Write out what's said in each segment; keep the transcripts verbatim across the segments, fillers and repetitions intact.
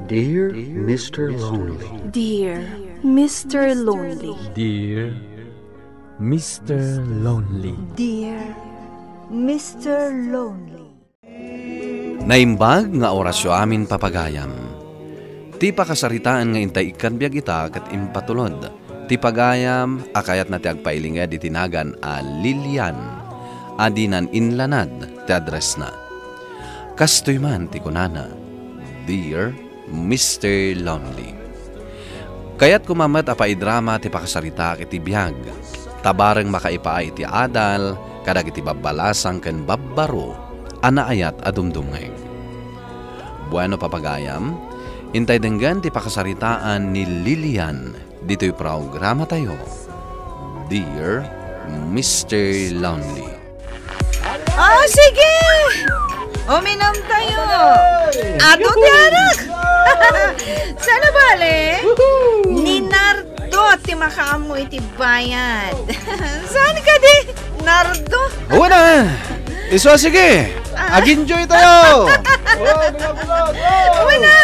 Dear Mister Lonely. Dear Mister Lonely. Dear Mister Lonely. Dear Mister Lonely. Naimbag nga orasyo amin, papagayam. Ti pakasaritaan nga intay ikkan biag ita ket impatulod ti pagayam a kayatna ti agpailinged iti nagan a Lilian a dinan inlanad ti addressna. Kastoy man ti kunana, Dear Mister Lonely. Kayat koma met a paidrama ti pakasaritaak iti biag, ta bareng makaipaay iti adal kadagiti babbalasang ken babbaro a naayat a dumdumngeg. Bueno, papagayam, intay denggen ti pakasaritaan ni Lilian ditoy programatayo, Dear Mister Lonely. Oh, sige! Uminom tayo! Adu ti arak! Saan a bale? Ni Nardo ti makaammo iti bayad. Saan kadi, Nardo? Awan a! Isu a sige! Ah. Ag-enjoy tayo! Awan a!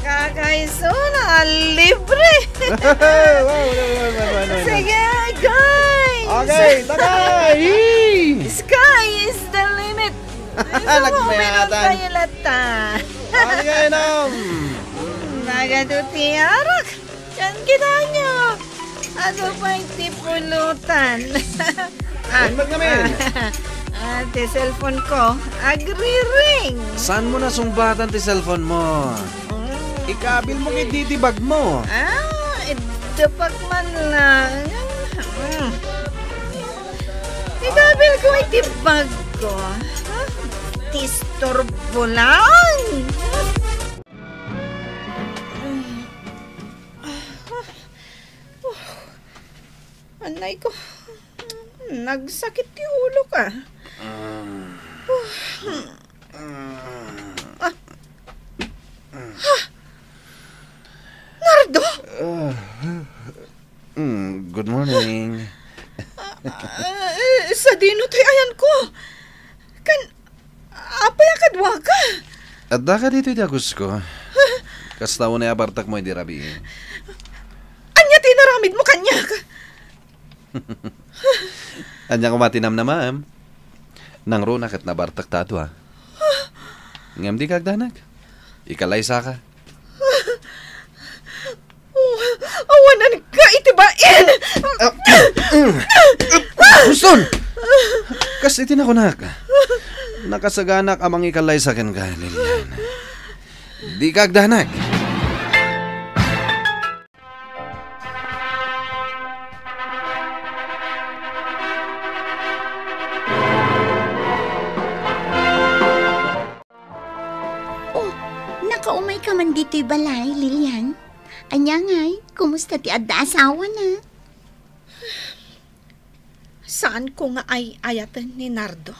Kakaisuna, libre. Wow, wow, wow, wow, wow, wow. Sige, guys. Okay, tagay! Sky is the limit. Nagmayatan. Tayo latta. Ano nga inom? Nagadu ti arak. Yan kita nyo. Ano pa iti pulutan? Ah, Ay, magnamin. Ah, ah, ti cellphone ko, agriring. Saan mo nasungbatan ti cellphone mo? Mm. Ikabil mo kay didi bag mo. Ah, idapak man lang. Mm. Ikabil ko iti bag ko. Ah, disturbo lang. Anay ko, nagsakit ti ulo ka. Ah. Ah. Ha? Nardo? Ah. Mm, good morning. Ah, ah, eh, sadino tay ayanko? Kan, apay a kaduaka? Addaka ditoy dagusko. Kasta unay a bartekmo idi rabii. Ania ti inaramidmo kaniak? Ania koma ti namnamaem? Nangruna ket nabartekta a dua. Ngem dika agdanag. Ikalaysaka. Awananka iti bain! Ah, mm, mm. Houston! Kas iti nakunak, nakasaganak a mangikalaysa kenka, Lilian. Dika agdanag. Oh, nakaumayka man ditoy balay, Lilian? Ania ngay, kumusta ti adda asawana? Saanko nga ay-ayaten ni Nardo.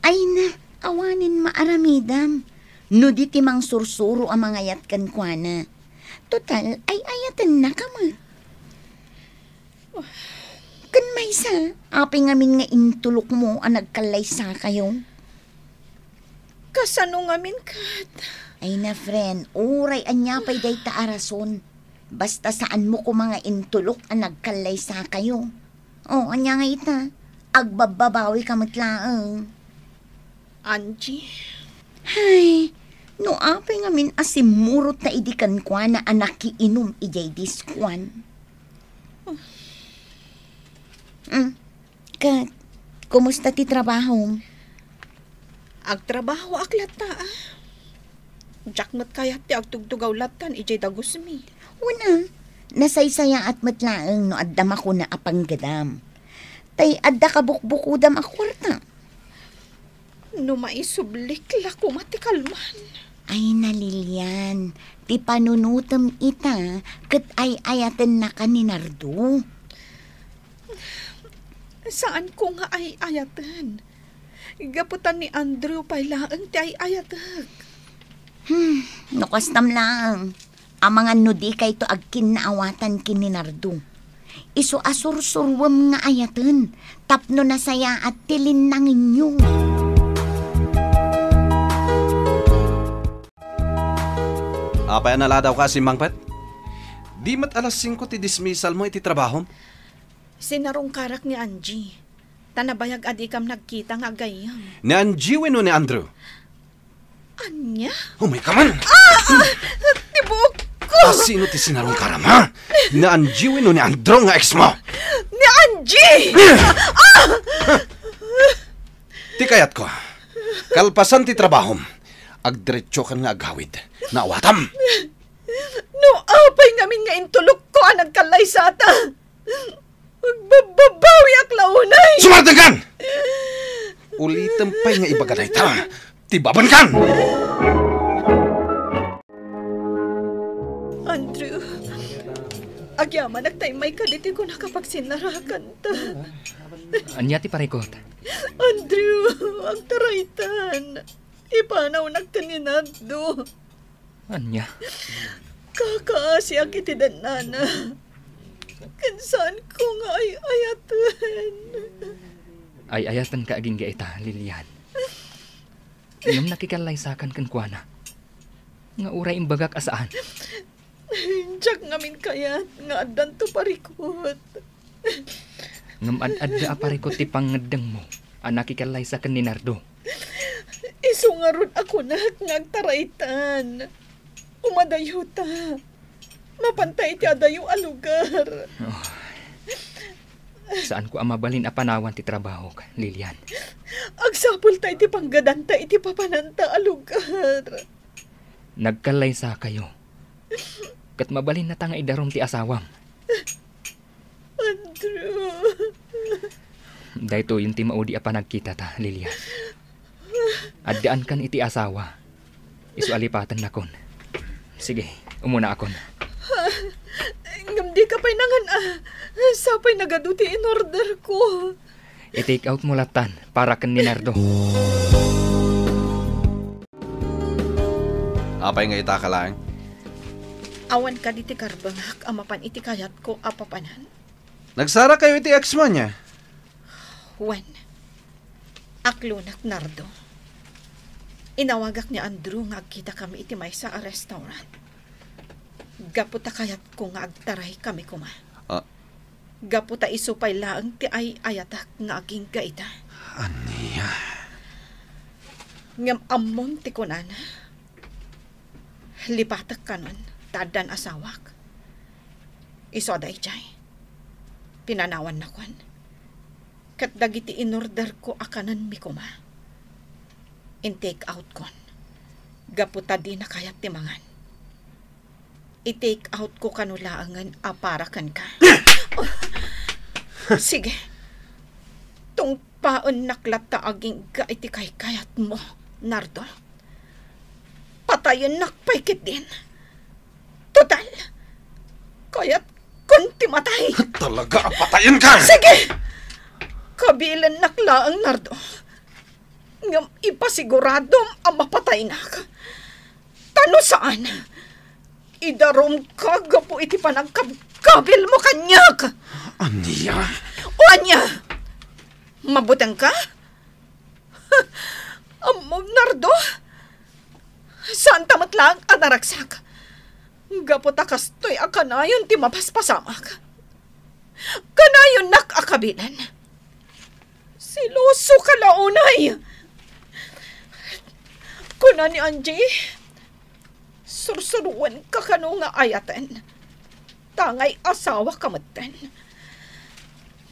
Ay na, awanen maaramidam. No di ti mangsursuro a mangayat kenkuana. Total, ay-ayatennaka met. Ken maysa, apay ngamin nga intulokmo a nagkallaysakayo? Kasano ngamin ket? Ay na, friend, uray ania pay dayta a rason. Basta saanmo koma nga intulok a nagkallaysakayo. O, ania nga ita? Agbabbabawika met laeng. Angie? Hay, no apay ngamin a simmurotta idi kenkuana a nakiinum idiay diskoan. Mm. Ket, kumusta ti trabahom? Agtrabahoak latta, a. Diak met kayat ti agtugtugaw lattan idiay dagusmi. Wen a, nasaysayaat met laeng no adda makuna a panggedam. Tay adda kabukbukodam a kuarta. No maisublik la koma ti kalman. Ay na, Lilian, ti panunotem ita ket ay-ayatennaka ni Nardo. Saanko nga ay-ayaten. Gapu ta ni Andrew pay laeng ti ay-ayatek. Hmm, no kastam laeng. Amangan no dikayto agkinnaawatan ken ni Nardo. Isu a sursuruem nga ayaten tapno nasayaat ti linnangenyo. Apay a naladawka a simmangpet? Di met alas singko ti dismissal mo iti trabahom? Sinarungkarak ni Angie. Ta nabayag a dikam nagkita nga agayyem. Ni Angie wenno ni Andrew? Ania? Umayka man! Ah! Ah! Ti buokko! A sino ti sinarungkaram, ha? Ni Angie wenno ni Andrew nga ex mo? Ni Angie! Ah! Ti kayatko, kalpasan ti trabahom, agdiretsokan nga agawid. Naawatam! No apay ngamin nga intulokko a nagkallaysata, magbabbabawiak la unay! Sumardengkan! Ulitem pay nga ibaga dayta, ti babankan! Andrew, agyamanak ta immay kadi ti kunak a pagsinnarakanta. Ania ti parikut? Andrew, agtaraytan. Ipanawnak ken ni Nardo. Ania? Kakaasiak iti dennana. Ken saanko nga ay-ayaten. Ay-ayatenka agingga ita, Lilian. Ngem nakikallaysakan kenkuana. Nga uray imbagak a saan. Diak ngamin kayat nga addanto parikut. Ngem ad-adda a parikut ti pangngeddengmo a nakikallaysa ken ni Nardo. Isu ngarud a kunak nga agtaraytan. Umadayota. Mapanta iti adayo a lugar. Oh. Saanko a mabalin a panawan ti trabahok, Lilian. Agsapulta iti panggadanta iti papananta a lugar. Nagkallaysakayo. Ket mabalinnata nga idarum ti asawam. Andrew. Daytoyen ti maudi a panagkitata, Lilian. Addaankan iti asawa. Isu a lipatennakon. Sige, umunaakon. Ngem dika pay nangan-, a, sapay nagadu ti inorderko. I-take out mo lattan para ken ni Nardo. Apay nga ita ka laeng? Awan kadi ti karbengak a mapan iti kayatko a papanan? Nagsarakayo iti ex mo, ania? Wen, aklonak, Nardo. Inawagak ni Andrew nga agkitakami iti maysa a restaurant. Gapu ta kayatko nga agtaraykami koma. Ah. Gapu ta isu pay laeng ti ay-ayatak nga agingga ita. Ania? Ngem ammom ti kunana. Lipatek kanon ta addan asawak. Isu a daydiay, pinanawannakon. Ket dagiti inorderko a kanenmi koma, in-take outkon, gapu ta dina kayat ti mangan. I-take outko kano laengen a para kenka. Sige. Tungpaennak latta agingga iti kaykayatmo, Nardo. Patayennak pay ketdin. Total, kayatkon ti matay. Talaga a patayenka? Sige! Kabilennak laeng, Nardo. Ngem ipasiguradom a mapataynak. Ta no saan, idarumka gapu iti panagkabkabilmo kaniak. Ania? O ania? Mabutengka? Ammom, Nardo? Saanta met laeng a naragsak. Gapu ta kastoy a kanayon ti mapaspasamak. Kanayonnak a kabilen. Selosoka la unay! Kuna ni Angie, sursuroenka kano nga ayaten. Tangay asawaka metten.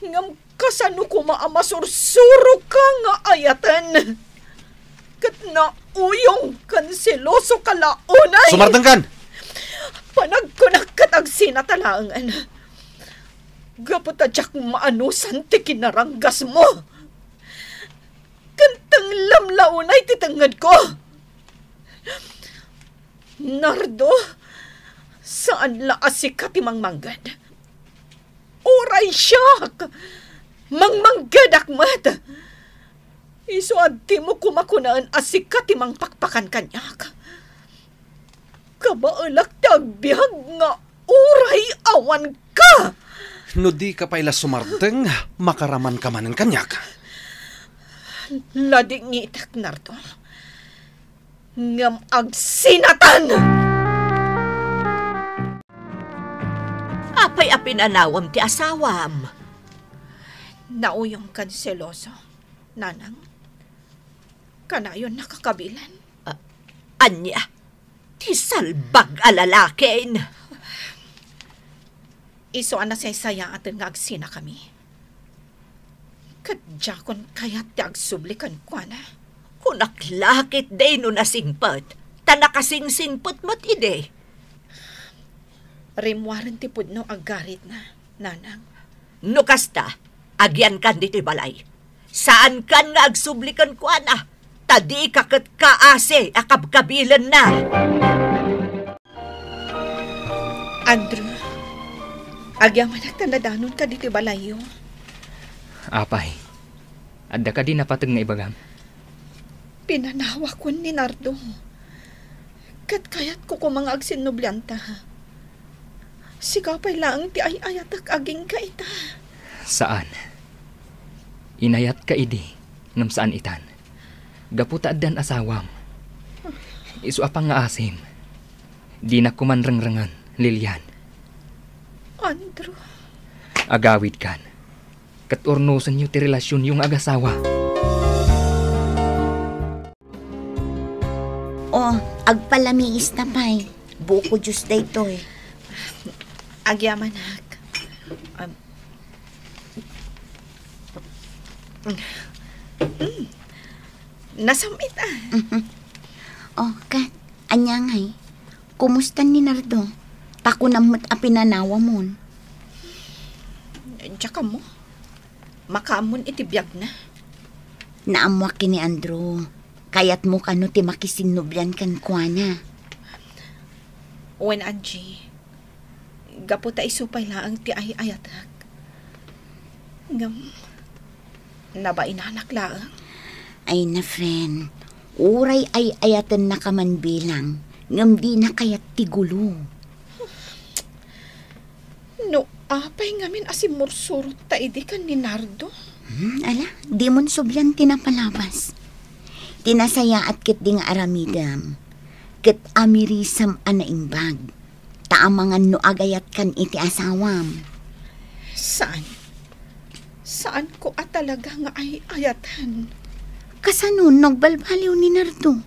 Ngem kasano koma a masursuroka nga ayaten? Ket nauyong ken selosoka la unay! Sumardengkan! Panagkunak ket agsinata laengen. Gapu ta diak maanusan ti kinaranggasmo. Ken tenglam la unay ti tengngedko. Nardo, saan la a sika ti mangmangged. Uray siak, mangmanggedak met. Isu a dimo koma kunaen a sika ti mangpakpakan kaniak. Kabaelak ti agbiag nga uray awanka! No dika pay la sumardeng, makaramanka manen kaniak. Ladingitek, Nardo. Ngem agsinatan! a pinanawam ti asawam. Nauyongkan seloso, nanang. Kanayon nakakabilan. Ah, ania? Ti salbag a lalakin. Isu a nasaysayaaten nga agsinakami. Ket diakon kayat ti agsubli kenkuana. Kunak la ketdi no nasingpet, ta nakasingsingpet met idi. Rimmuaren ti pudno a garitna, nanang. No kasta, agiankan ditoy balay. Saankan nga agsubli kenkuana, ta dika ket kaasi a kabkabilenna. Andrew, agyamanak ta nadanonka ditoy balayyo. Apay, adda kadi napateg nga ibagam? Pinanawakon ni Nardo. Ket kayatko koma nga agsinnublianta. Sika pay laeng ti ay-ayatek agingga ita. Saan. Inayatka idi, ngem saan itan. Gapu ta addan asawam. Isu a pangngaasim. Dinak koman rengrengen, Lilian. Andrew. Agawidkan. Ket urnosenyo ti relasionyo nga agasawa. O, agpalamiista pay. Buko juice daytoy. Agyamanak. Um, mm. Nasam-it, ah. Mhm. O, ket, ania ngay? Kumusta ni Nardo? Ta kunam met a pinanawamon. Diak ammo. Makaammon iti biagna. Naammoak ken ni Andrew. Kayatmo kano ti makisinnublian kenkuana? Wen, Angie. Gapu ta isu pay laeng ti ay-ayatek. Ngem, nabainanak laeng. Ay na, friend. Uray ay-ayatennaka man bilang, ngem dina kayat ti gulo. No apay ngamin a simmursurot ta idi ken ni Nardo? Hmm, ala, dimon sublian ti napalabas. Ti nasayaat ketdi nga aramidem, ket amirisem a naimbag. Ta amangan no agayatkan iti asawam. Saan? Saanko a talaga nga ay-ayatan. Kasano no agbalbaliw ni Nardo?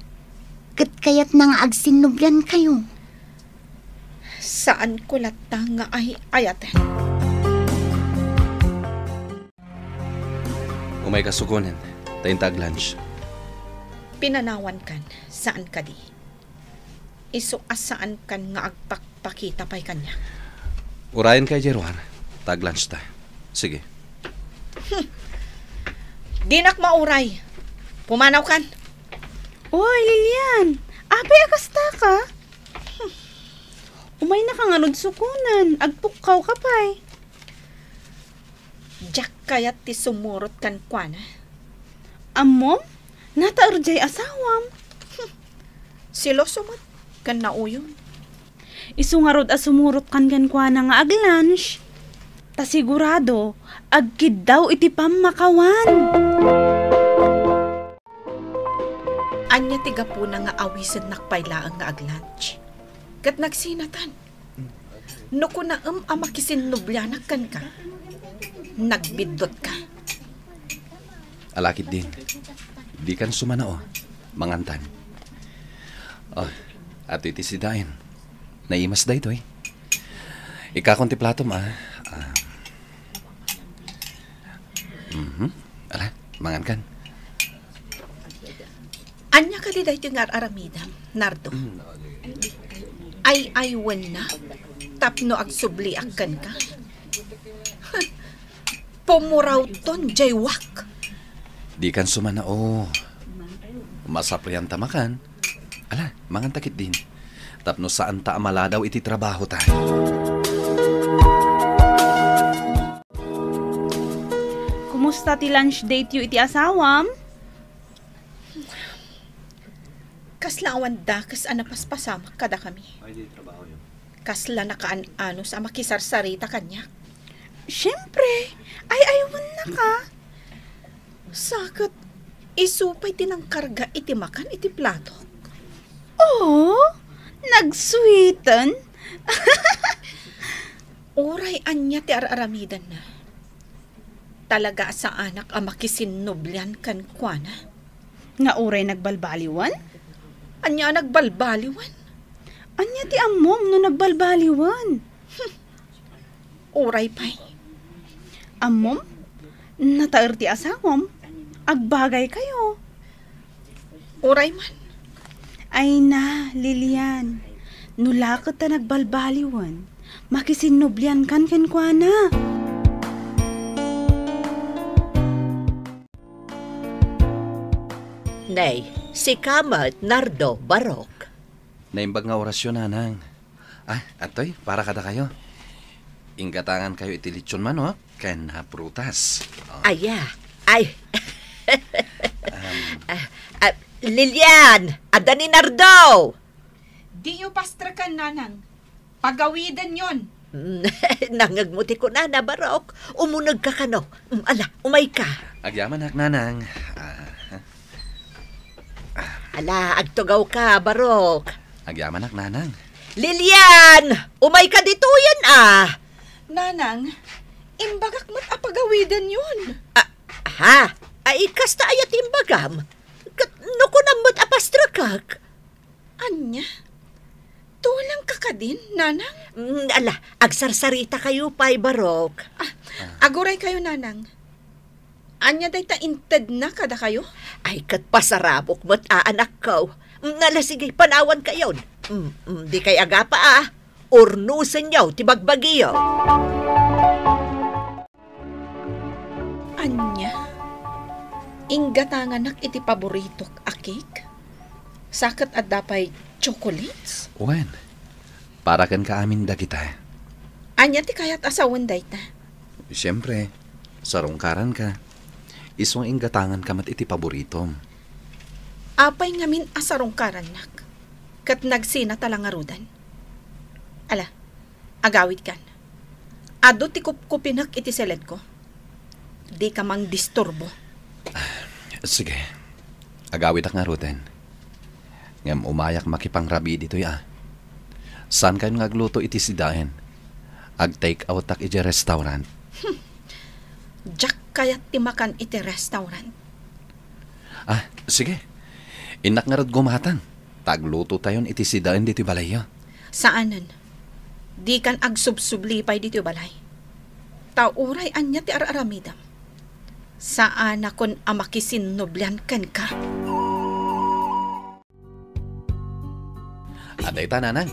Ket kayatna nga agsinnubliankayo. Saanko latta nga ay-ayatan. Umayka sugonen, ta inta ag-lunch. Pinanawankan, saan kadi? Isu a saankan nga agpakpakita pay kaniak. Urayenka idiay ruar, ta ag-lunch ta. Sige. Hmm. Dinak mauray. Pumanawkan. Oy, Lilian! Apay a kasta ka? Hmm. Umaynaka ngarud sugonen, agpukkawka pay. Diak kayat ti sumurot kenkuana. Ammom? Nataer diay asawam. Hmm. Seloso met ken nauyong. Isu ngarud a sumurotkan kenkuana nga ag-lunch. Ta sigurado, agkiddaw iti pammakawan. Ania ti gapuna nga awisennak pay laeng nga ag-lunch? Ket nagsinatan. No kunaem a makisinnublianak kenka, nagbiddutka. Ala ketdin, dikan sumanao, mangantan. Oh, adtoy ti sidaen. Naimas daytoy. Ikkakon ti platom, ah. Ah. Mhm. Ala, mangankan. Ania kadi daytoy nga ar-aramidem, Nardo? Ay-aywenna tapno agsubliak kenka? Pumurawton diay wak. Dikan sumanao. Masaplianta makan. Ala, manganta ketdin. Tapno saanta a maladaw iti trabahota. Kumusta ti lunch date-yo iti asawam? Kasla awan dakes a napaspasamak kadakami. Kasla nakaan-anos a makisarsarita kaniak. Siempre, ay-aywennaka. Sa ket, isu pay ti nangkarga iti makan iti platok. Oh, nagsweeten? Uray ania ti ar-aramidenna, talaga a saanak a makisinnublian kenkuana. Nga uray nagbalbaliwan? Ania a nagbalbaliwan? Ania ti ammom no nagbalbaliwan? Hmm. Uray pay. Ammom? Nataer ti asawam. Agbagaykayo. Uray man. Ay na, Lilian. No la ket ta nagbalbaliwan, makisinnubliankan kenkuana. Nay, sika met, Nardo, Barok. Naimbag nga orasyo, Nanang. Ah, atoy, para kadakayo. Inggatangankayo iti litson manok ken, ah, prutas. Oh. Aya, ay. Um. Ah, ah, Lilian, adda ni Nardo! Diyo pastreken, Nanang. Pagawidenyon. Mm, nangngegmo ti kunana, Barok. Umunegka kano. Mm, ala, umayka. Agyamanak, Nanang. Ah. Ala, agtugawka, Barok. Agyamanak, Nanang. Lilian! Umayka ditoyen, a! Nanang, imbagak met a pagawidenyon. Ah, ha? Ay, kasta aya ti imbagam? Ket no kunam met a pastrekek? Ania? Tulangka kadin, Nanang? Mm, ala, agsarsaritakayo pay, Barok. Ah, aguraykayo, Nanang. Ania dayta intedna kadakayo? Ay, ket pasarabok met a, anakko. Mm, ala, sige, panawankayon. Mm, mm, dikay agapa a. Urnosenyo ti bagbagiyo. Ania? Inggatanganak iti paboritok a cake? Sa ket adda pay chocolates? Wen, para kenka amin dagita. Ania ti kayat a sawen dayta? Siempre, sarungkaranka. Isu nga inggatanganka met iti paboritom. Apay ngamin a sarungkarannak? Ket nagsinata la ngaruden? Ala, agawidkan. Adu ti kupkupinek iti seledko. Dika mangdisturbo. Sige. Agawidak ngaruden. Ngem umayak makipangrabii ditoy a. Saankayon nga agluto iti sidaen. Ag-take outak idiay restaurant. Hmm. Diak kayat ti makan iti restaurant. Ah, sige. Innak ngarud gumatang. Ta aglutotayon iti sidaen ditoy balayyo. Saanen. Dikan agsubsubli pay ditoy balay. Ta uray ania ti ar-aramidem, saanakon a makisinnublian kenka. Adayta, Nanang.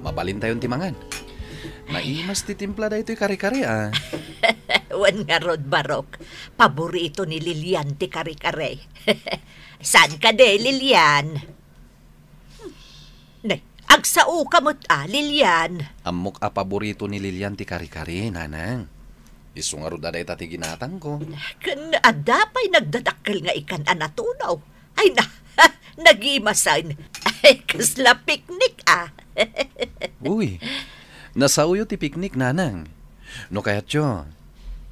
Mabalintayon ti mangan. Naimas ti timpla daytoy kare-kare, a. Wen ngarud, Barok. Paborito ni Lilian ti kare-kare. Saan kadi, Lilian? Nay, agsaoka met a, Lilian. Ammok a paborito ni Lilian ti kare-kare, Nanang. Isu ngarud a dayta ti ginatangko. Ken adda pay nagdadakkel nga ikan a natunaw. Ay na, nagimasen. Ay, kasla picnic a. Uy, nasaoyo ti picnic, Nanang. No kayatyo,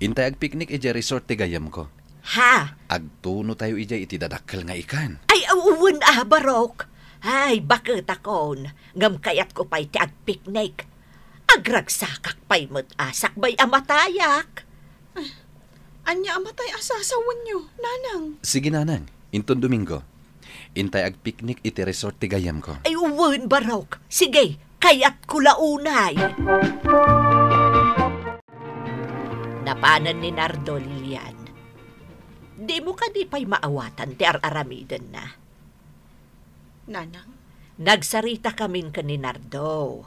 intay agpicnic idiay resort ti gayyemko. Ha? Agtunotayo idiay iti dadakkel nga ikan. Ay, aw, wen a, Barok. Ay, baketakon. Ngem kayatko pay ti agpicnic. Agragsakak pay met a sakbay a matayak. Ah, ania a matay a sasawenyo, Nanang? Sige, Nanang. Inton Domingo, intay agpicnic iti resort ti gayyemko. Ay, wen, Barok. Sige, kayatko la unay. Napanen ni Nardo, Lilian. Dimo kadi pay maawatan ti ar-aramidenna? Nanang? Nagsaritakamin ken ni Nardo.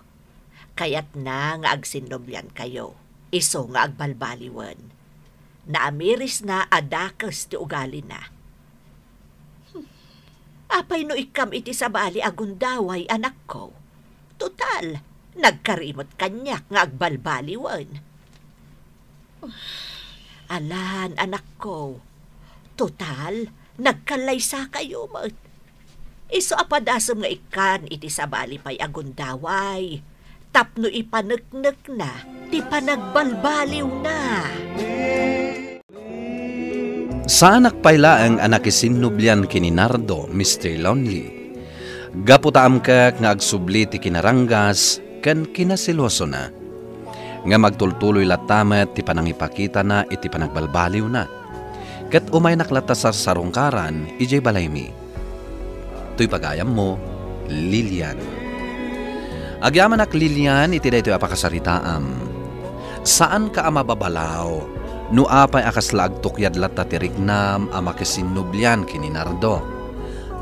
Kayatna nga agsinnubliankayo, isu nga agbalbaliwen. Naamirisna a dakes ti ugalina. Hmm. Apay no ikkam iti sabali a gundaway, anakko? Total, nagkari met kaniak nga agbalbaliwen. Alan, anakko. Total, nagkallaysakayo met. Isu a padasem nga ikkan iti sabali pay a gundaway tapno ipaneknekna ti panagbalbaliwna. Saanak pay laeng a nakisinnublian ken ni Nardo, Mister Lonely. Gapu ta amkek nga agsubli ti kinaranggas ken kinaselosona. Ngem agtultuloy latta met ti panangipakitana iti panagbalbaliwna. Ket umaynak latta sarsarungkaran idiay balaymi. Toy pagayammo, Lilian. Agyamanak, Lilian, iti daytoy a pakasaritaam. Saanka a mababalaw no apay a kasla agtukyad latta ti riknam a makisinnublian ken ni Nardo.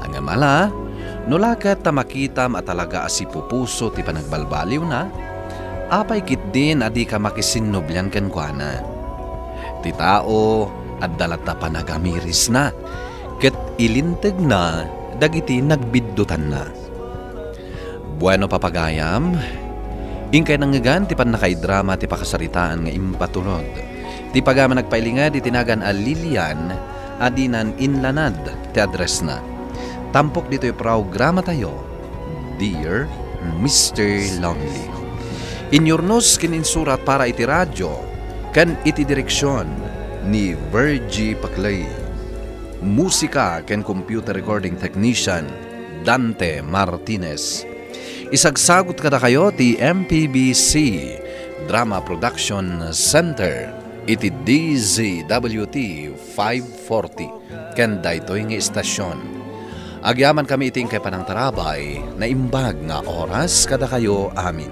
Ngem ala, no la ket ta makitam a talaga a sipupuso ti panagbalbaliwna, apay ketdin a dika makisinnublian kenkuana? Ti tao, adda latta panagamirisna, ket ilintegna dagiti nagbiddutanna. Bueno, papagayam, inkay nangngegan ti pannakaidrama ti pakasaritaan nga impatulod. Ti pagayam a nagpailinged iti nagan a Lilian a dinan inlanad ti addressna. Tampok ditoy programatayo, Dear Mister Lonely. Inyurnos ken insurat para iti radio ken iti direksion ni Virgie Paclay. Musika ken computer recording technician, Dante Martinez. Isagsagut kadakayo ti M P B C Drama Production Center iti D Z W T five forty ken daytoy nga istasion. Agyamankami iti inkay panangtarabay, naimbag nga oras kadakayo amin.